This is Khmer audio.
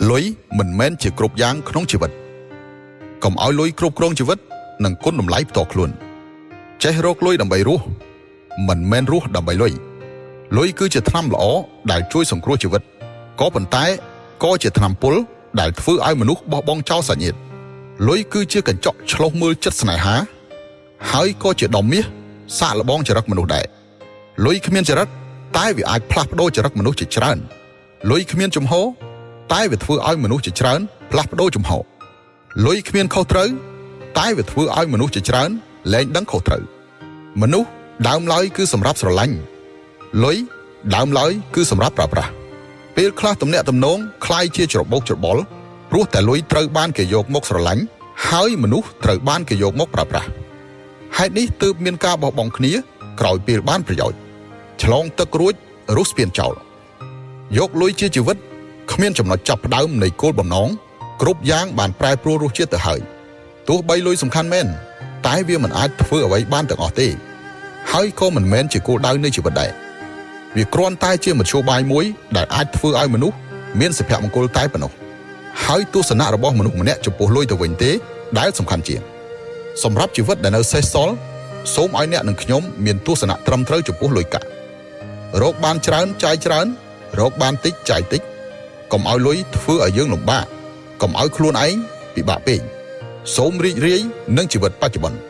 លុយមិនមែនជាគ្រប់យ៉ាងក្នុងជីវិតកុំឲ្យលុយគ្រប់គ្រងជីវិតនិងគុណតម្លៃផ្ទាល់ខ្លួនចេះរកលុយដើម្បីរស់មិនមែនរស់ដើម្បីលុយលុយគឺជាថ្នាំល្អដែលជួយសង្គ្រោះជីវិតក៏ប៉ុន្តែក៏ជាថ្នាំពុលដែលធ្វើឲ្យមនុស្សបោះបង់ចោលសាច់ញាតិលុយគឺជាកញ្ចក់ឆ្លុះមើលចិត្តស្នេហាហើយក៏ជាដុំមាសសាកល្បងចរិតមនុស្សដែរលុយគ្មានចរិតតែវាអាចផ្លាស់ប្ដូរចរិតមនុស្សជាច្រើនលុយគ្មានជំហរតែវាធ្វើឲ្យមនុស្សជាច្រើនផ្លាស់ប្ដូរជំហរលុយគ្មានខុសត្រូវតែវាធ្វើឲ្យមនុស្សជាច្រើនលែងដឹងខុសត្រូវមនុស្សដើមឡើយគឺសម្រាប់ស្រឡាញ់លុយដើមឡើយគឺសម្រាប់ប្រើប្រាស់ពេលខ្លះទំនាក់ទំនងคล้ายជាច្របូកច្របល់ព្រោះតែលុយត្រូវបានគេយកមកស្រឡាញ់ហើយមនុស្សត្រូវបានគេយកមកប្រើប្រាស់ហេតុនេះទើបមានការបោះបង់គ្នាក្រោយពេលបានប្រយោជន៍ឆ្លងទឹករួចរុះស្ពានចោលយកលុយជាជីវិតគ្មានចំណុចចាប់ផ្ដើមនៃគោលបំណងគ្រប់យ៉ាងបានប្រែប្រួលរសជាតិទៅហើយទោះបីលុយសំខាន់មែនតែវាមិនអាចធ្វើអ្វីបានទាំងអស់ទេហើយក៏មិនមែនជាគោលដៅនៃជីវិតដែរវាគ្រាន់តែជាមធ្យោបាយមួយដែលអាចធ្វើឲ្យមនុស្សមានសុភមង្គលតែប៉ុណ្ណោះហើយទស្សនៈរបស់មនុស្សម្នាក់ចំពោះលុយទៅវិញទេដែលសំខាន់ជាងសម្រាប់ជីវិតដែលនៅសេសសល់សូមឲ្យអ្នកនិងខ្ញុំមានទស្សនៈត្រឹមត្រូវចំពោះលុយកាក់រកបានច្រើនចាយច្រើនរកបានតិចចាយតិចកុំឲ្យលុយធ្វើឲ្យយើងលំបាកកុំឲ្យខ្លួនឯងពិបាកពេកសូមរីករាយនឹងជីវិតបច្ចុប្បន្ន។